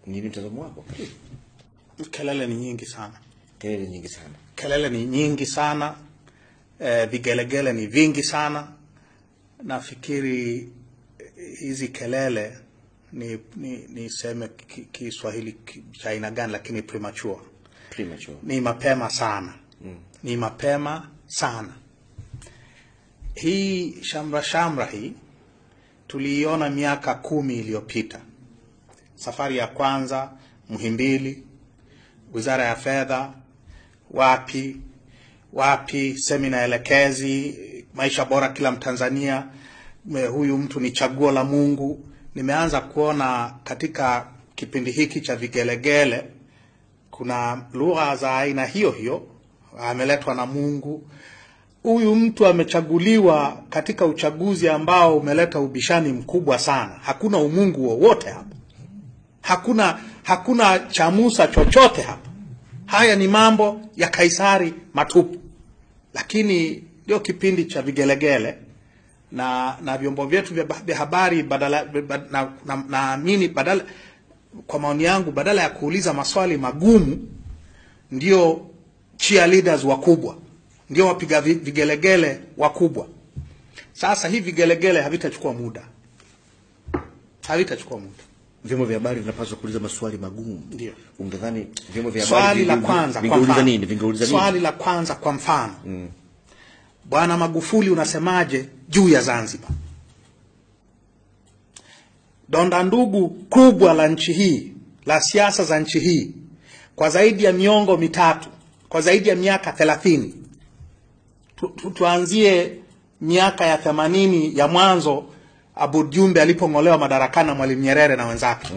Nini mtazamo wako? Kelele ni nyingi sana. Kelele nyingi sana. Kelele ni nyingi sana. Vigelegele ni vingi sana. Nafikiri hizi kelele ni seme Kiswahili cha aina gani, lakini premature. Premature. Ni mapema sana. Ni mapema sana. Hii shamra shamra hii tuliiona miaka 10 iliyopita. Safari ya kwanza Muhimbili, Wizara ya Fedha, wapi wapi, semina elekezi, maisha bora kila Mtanzania, huyu mtu ni chaguo la Mungu. Nimeanza kuona katika kipindi hiki cha vigelegele kuna lugha za aina hiyo hiyo, ameletwa na Mungu. Huyu mtu amechaguliwa katika uchaguzi ambao umeleta ubishani mkubwa sana. Hakuna umungu wowote hapa. Hakuna cha Musa chochote hapa. Haya ni mambo ya Kaisari matupu. Lakini ndio kipindi cha vigelegele na vyombo vyetu vya habari badala, naamini badala, kwa maoni yangu, badala ya kuuliza maswali magumu, ndio cheerleaders wakubwa, ndio wapiga vigelegele wakubwa. Sasa hivi vigelegele havitachukua muda. Havitachukua muda. Vyombo vya habari vinapaswa kuuliza maswali magumu. Ndio. Ungedhani vyombo vya habari swali la kwanza vingeuliza nini? Vingeuliza nini? Swali la kwanza kwa mfano. Bwana Magufuli, unasemaje juu ya Zanzibar? Donda ndugu kubwa la nchi hii, la siasa za nchi hii, kwa zaidi ya miongo mitatu, kwa zaidi ya miaka 30. Tuanzie miaka ya 80 ya mwanzo, Aboud Jumbe alipong'olewa madarakani na Mwalimu Nyerere na wenzake.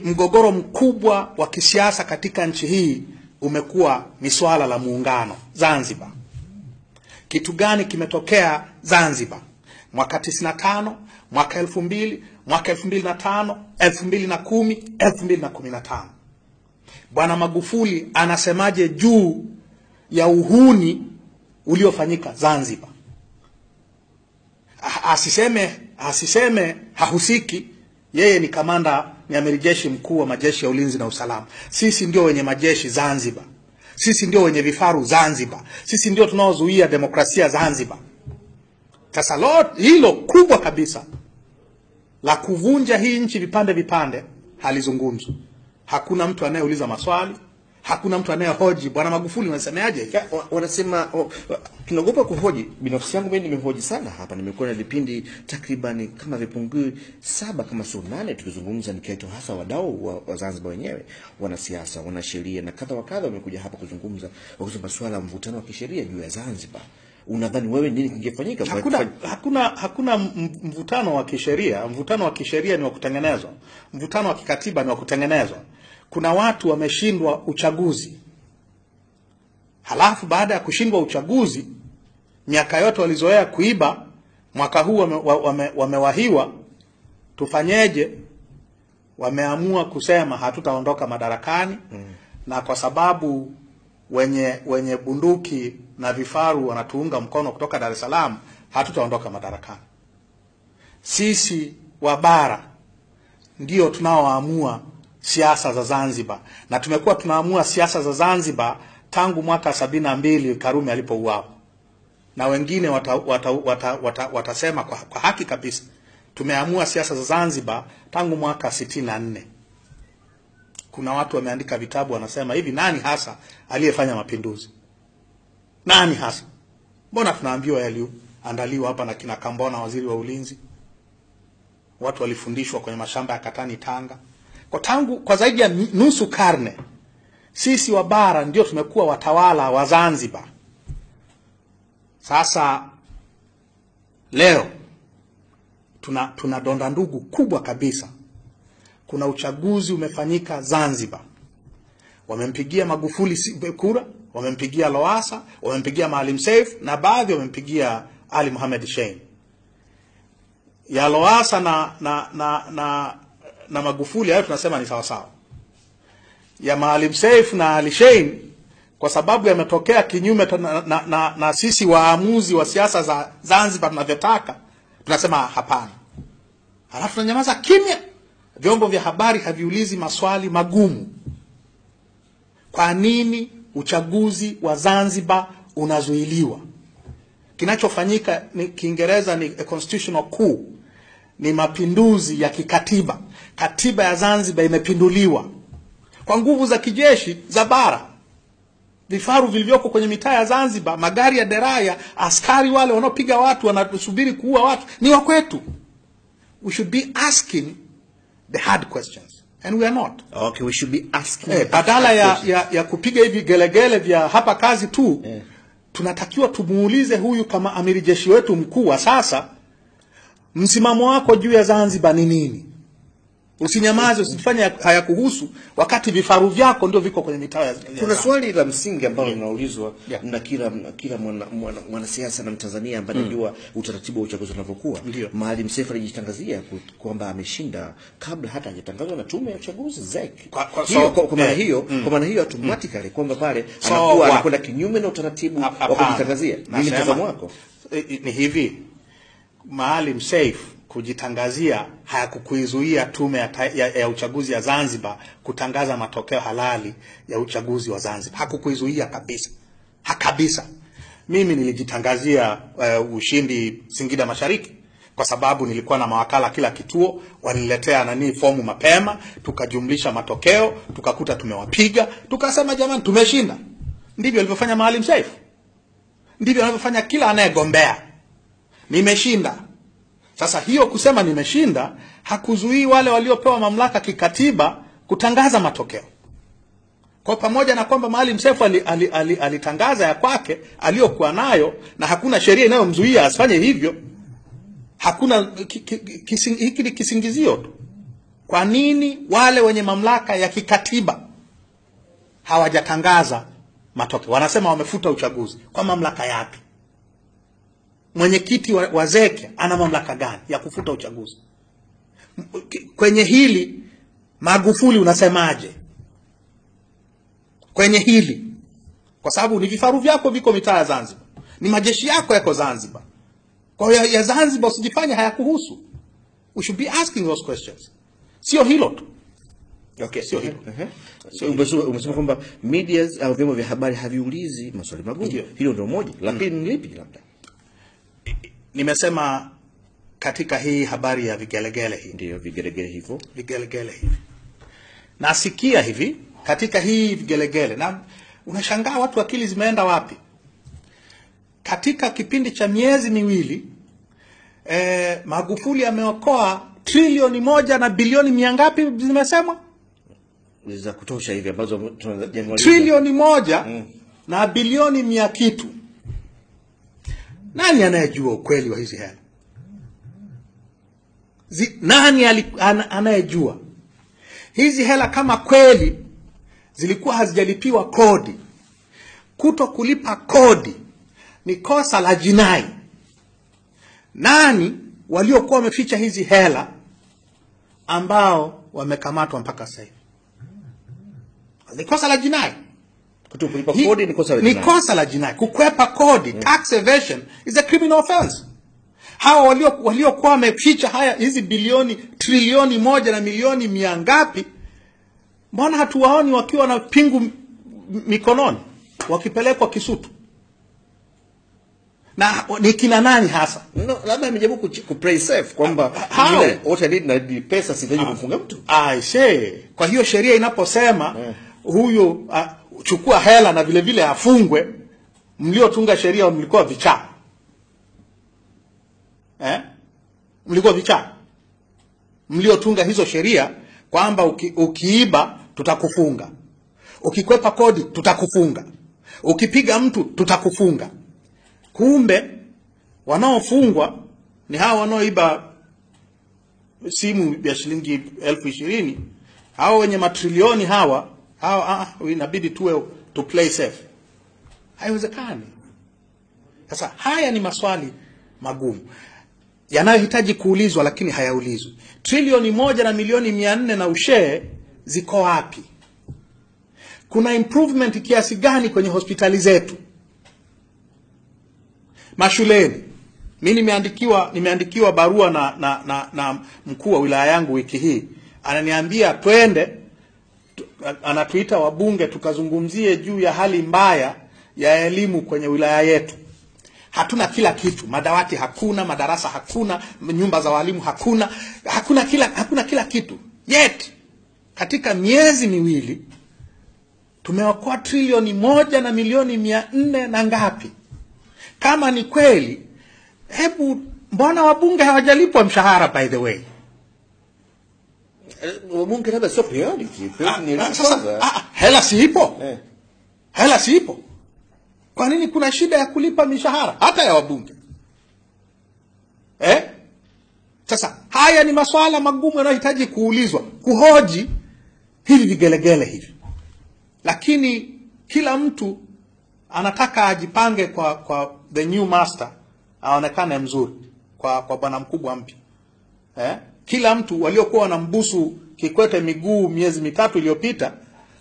Mgogoro mkubwa wa kisiasa katika nchi hii umekuwa ni swala la muungano Zanzibar. Kitu gani kimetokea Zanzibar? Mwaka 95, mwaka 2000, mwaka 2005, 2010, 2015. Bwana Magufuli anasemaje juu ya uhuni uliofanyika Zanzibar? Asiseme hahusiki. Yeye ni kamanda, ni amiri jeshi mkuu wa majeshi ya ulinzi na usalama. Sisi ndio wenye majeshi Zanzibar. Sisi ndio wenye vifaru Zanzibar. Sisi ndio tunaozuia demokrasia Zanzibar. Sasa hilo kubwa kabisa la kuvunja hii nchi vipande vipande halizungumzwi. Hakuna mtu anayeuliza maswali, hakuna mtu anayehoji. Bwana Magufuli unasemeaje? Wanasema tunaogopa kuhoji. Binafsi yangu mimi nimehoji sana hapa. Nimekuwa na vipindi takriban kama vipungui 7 kama sio 8 tukizungumza, nikiaitwa hasa wadau wa Zanzibar wenyewe, wanasiasa, wanasheria na kadha wa kadha, wamekuja hapa kuzungumza kuhusu masuala ya mvutano wa kisheria juu ya Zanzibar. Unadhani wewe nini kingefanyika? Hakuna mvutano wa kisheria. Mvutano wa kisheria ni wa kutengenezwa. Mvutano wa kikatiba ni wa kutengenezwa. Kuna watu wameshindwa uchaguzi. Halafu baada ya kushindwa uchaguzi, miaka yote walizoea kuiba, mwaka huu wamewahiwa, tufanyeje? Wameamua kusema hatutaondoka madarakani. Na kwa sababu wenye bunduki na vifaru wanatuunga mkono kutoka Dar es Salaam, hatutaondoka madarakani. Sisi wa bara ndio tunaoamua siasa za Zanzibar. Na tumekuwa tunaamua siasa za Zanzibar tangu mwaka 72 Karume alipouawa. Na wengine watasema kwa haki kabisa, tumeamua siasa za Zanzibar tangu mwaka 64. Kuna watu wameandika vitabu wanasema hivi, nani hasa aliyefanya mapinduzi? Nani hasa? Mbona tunaambiwa yaliandaliwa hapa na kina Kambona, waziri wa ulinzi? Watu walifundishwa kwenye mashamba ya Katani Tanga. Kwa zaidi ya nusu karne, sisi wa bara ndio tumekuwa watawala wa Zanzibar. Sasa leo tuna donda ndugu kubwa kabisa. Kuna uchaguzi umefanyika Zanzibar. Wamempigia Magufuli kura, wamempigia Lowassa, wamempigia Maalim Seif na baadhi wamempigia Ali Mohamed Shein. Ya Lowassa na Magufuli hayo tunasema ni sawa sawa. Ya Maalim Seif na Ali Shein, kwa sababu yametokea kinyume na sisi waamuzi wa siasa za Zanzibar tunavyotaka, tunasema hapana. Halafu tunanyamaza kimya. Vyombo vya habari haviulizi maswali magumu. Kwa nini uchaguzi wa Zanzibar unazuiliwa? Kinachofanyika ni Kiingereza ni a constitutional coup, ni mapinduzi ya kikatiba. Katiba ya Zanzibar imepinduliwa kwa nguvu za kijeshi za bara. Vifaru vilivyoko kwenye mitaa ya Zanzibar, magari ya deraya, askari wale wanaopiga watu, wanasubiri kuua watu, ni wa kwetu. We should be asking the hard questions and we are not. Okay, we should be asking badala ya kupiga hivi gelegele vya hapa kazi tu, tunatakiwa tumuulize huyu kama amiri jeshi wetu mkuu wa sasa, msimamo wako juu ya Zanzibar ni nini? Usinyamaze, usifanye hayakuhusu wakati vifaru vyako ndio viko kwenye mitaa ya Kuna swali la msingi ambalo linaulizwa na kila mwanasiasa na Mtanzania ambaye anajua utaratibu wa uchaguzi unavyokuwa. Maalim Seif alijitangazia kwamba ameshinda kabla hata hajatangazwa na tume ya uchaguzi ZEC. Kwa maana hiyo, kwa maana hiyo automatically kwamba pale anakuwa anakwenda kinyume na utaratibu wa kujitangazia. Nini mtazamo wako? Ni hivi, Maalim Seif kujitangazia hayakukuizuia tume ya uchaguzi ya Zanzibar kutangaza matokeo halali ya uchaguzi wa Zanzibar. Hakukuizuia kabisa. Kabisa. Mimi nilijitangazia ushindi Singida Mashariki kwa sababu nilikuwa na mawakala kila kituo, waniletea fomu mapema, tukajumlisha matokeo, tukakuta tumewapiga, tukasema jamani tumeshinda. Ndivyo alivyofanya Maalim Seif. Ndivyo anavyofanya kila anayegombea. Nimeshinda. Sasa hiyo kusema nimeshinda hakuzuii wale waliopewa mamlaka kikatiba kutangaza matokeo. Kwa pamoja na kwamba Maalim Seif alitangaza ya kwake aliyokuwa nayo, na hakuna sheria inayomzuia asifanye hivyo. Hakuna hiki ni kisingizio tu. Kwa nini wale wenye mamlaka ya kikatiba hawajatangaza matokeo? Wanasema wamefuta uchaguzi. Kwa mamlaka yapi? Mwenyekiti wa ZEC ana mamlaka gani ya kufuta uchaguzi? Kwenye hili Magufuli unasemaje? Kwenye hili, kwa sababu ni vifaru vyako viko mitaa ya Zanzibar, ni majeshi yako yako Zanzibar. Kwa hiyo ya Zanzibar usijifanye hayakuhusu. We should be asking those questions. Sio hilo tu. Okay, sio hilo. Umesema kwamba media au vyombo vya habari haviulizi maswali magumu. Hilo ndio moja. La pili ni lipi labda? Nimesema katika hii habari ya vigelegele hii. Ndio, vigelegele hivyo. Vigelegele hivi. Nasikia hivi katika hii vigelegele, na unashangaa watu akili zimeenda wapi. Katika kipindi cha miezi miwili Magufuli ameokoa trilioni 1 na bilioni 100 ngapi zimesemwa? Za kutosha hivi ambazo Januari. Trilioni 1 na bilioni 100 kitu. Nani anayejua ukweli wa hizi hela? Nani anayejua hizi hela kama kweli zilikuwa hazijalipiwa kodi? Kuto kulipa kodi ni kosa la jinai. Nani waliokuwa wameficha hizi hela ambao wamekamatwa mpaka sasa hivi? Ni kosa la jinai. Kutokulipa kodi ni kosa la jinai. Ni kosa la jinai. Kukwepa kodi, tax evasion is a criminal offense. Hawa waliokuwa wameficha haya hizi bilioni, trilioni 1 na milioni 100 ngapi, mbona hatuwaoni wakiwa na pingu mikononi wakipelekwa Kisutu? Na ni kina nani hasa? No, labda amejaribu ku play safe kwamba wote need na pesa, sitaji kumfunga mtu. I say, kwa hiyo sheria inaposema huyu chukua hela na vile vile afungwe, mliotunga sheria mlikuwa vichaa. Mlikuwa vichaa. Mliotunga hizo sheria kwamba ukiiba tutakufunga, ukikwepa kodi tutakufunga, ukipiga mtu tutakufunga. Kumbe wanaofungwa ni hao wanaoiba simu ya shilingi 20,000. Hao wenye matrilioni hawa inabidi tuwe to play safe. Haiwezekani. Sasa haya ni maswali magumu yanayohitaji kuulizwa, lakini hayaulizwi. Trilioni 1 na milioni 400 na ushee ziko wapi? Kuna improvement kiasi gani kwenye hospitali zetu, mashuleni? Mimi nimeandikiwa barua na mkuu wa wilaya yangu wiki hii, Ananiambia twende, anatuita wabunge tukazungumzie juu ya hali mbaya ya elimu kwenye wilaya yetu. Hatuna kila kitu, madawati hakuna, madarasa hakuna, nyumba za walimu hakuna, hakuna kila kitu. Yet katika miezi miwili tumeokoa trilioni 1 na milioni 400 na ngapi? Kama ni kweli, hebu mbona wabunge hawajalipwa mshahara by the way? Wabunge labda sio priority. Sasa hela si ipo. Hela si ipo. Kwa nini kuna shida ya kulipa mishahara hata ya wabunge? Sasa haya ni maswala magumu yanayohitaji kuulizwa, kuhoji hivi vigelegele hivi. Lakini kila mtu anataka ajipange kwa the new master, aonekane mzuri kwa bwana mkubwa mpya. Kila mtu waliokuwa wanambusu Kikwete miguu miezi mitatu iliyopita,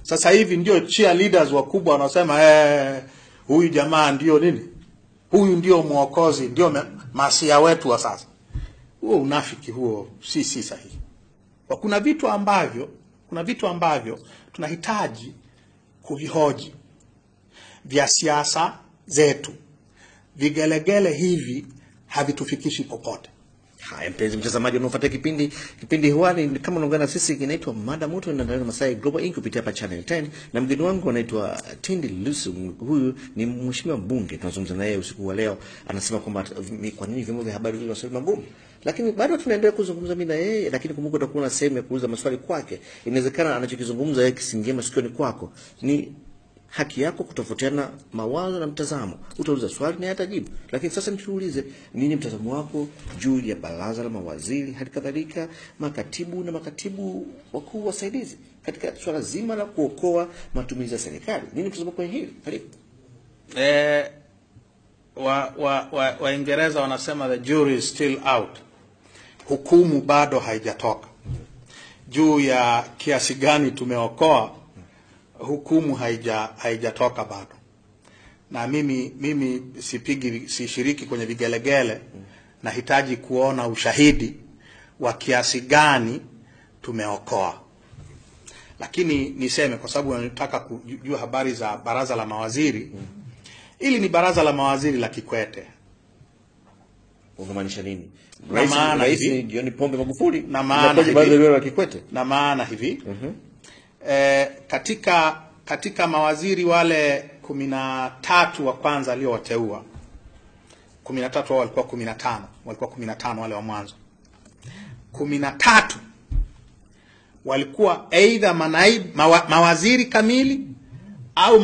sasa hivi ndio cheerleaders wakubwa wanaosema huyu jamaa ndio nini? Huyu ndio muokozi, ndio masia wetu wa sasa. Huo unafiki huo si sahihi. Kuna vitu ambavyo tunahitaji kuvihoji vya siasa zetu. Vigelegele hivi havitufikishi popote. Haya, mpenzi mtazamaji unaofuatia kipindi hewani, kama unaungana sisi, kinaitwa Mada Moto inaandaliwa na Masai Global Inc kupitia hapa Channel 10, na mgeni wangu anaitwa Tindi Lissu. Huyu ni mheshimiwa mbunge, tunazungumza naye usiku wa leo. Anasema kwamba kwa nini vyombo vya habari vina maswali magumu, lakini bado tunaendelea kuzungumza mimi na yeye. Lakini kumbuka utakuwa na sehemu ya kuuliza maswali kwake. Inawezekana anachokizungumza yeye kisingie masikioni kwako. Ni haki yako kutofautiana mawazo na mtazamo. Utauliza swali na atajibu. Lakini sasa nituulize, nini mtazamo wako juu ya baraza la mawaziri, hali kadhalika makatibu na makatibu wakuu wasaidizi katika swala zima la kuokoa matumizi ya serikali? Nini mtazamo wako hili? Karibu. Waingereza wanasema the jury is still out. Hukumu bado haijatoka juu ya kiasi gani tumeokoa. Hukumu haijatoka bado. Na mimi sishiriki kwenye vigelegele. Nahitaji kuona ushahidi wa kiasi gani tumeokoa. Lakini niseme, kwa sababu nataka kujua habari za baraza la mawaziri. Ili ni baraza la mawaziri la Kikwete. Unamaanisha nini? Rais ni John Pombe Magufuli na maana hivi, la Kikwete. Na maana hivi. Katika mawaziri wale 13 wa kwanza aliowateua, 13 wao walikuwa 15, walikuwa 15 wale wa mwanzo. 13 walikuwa aidha mawaziri kamili au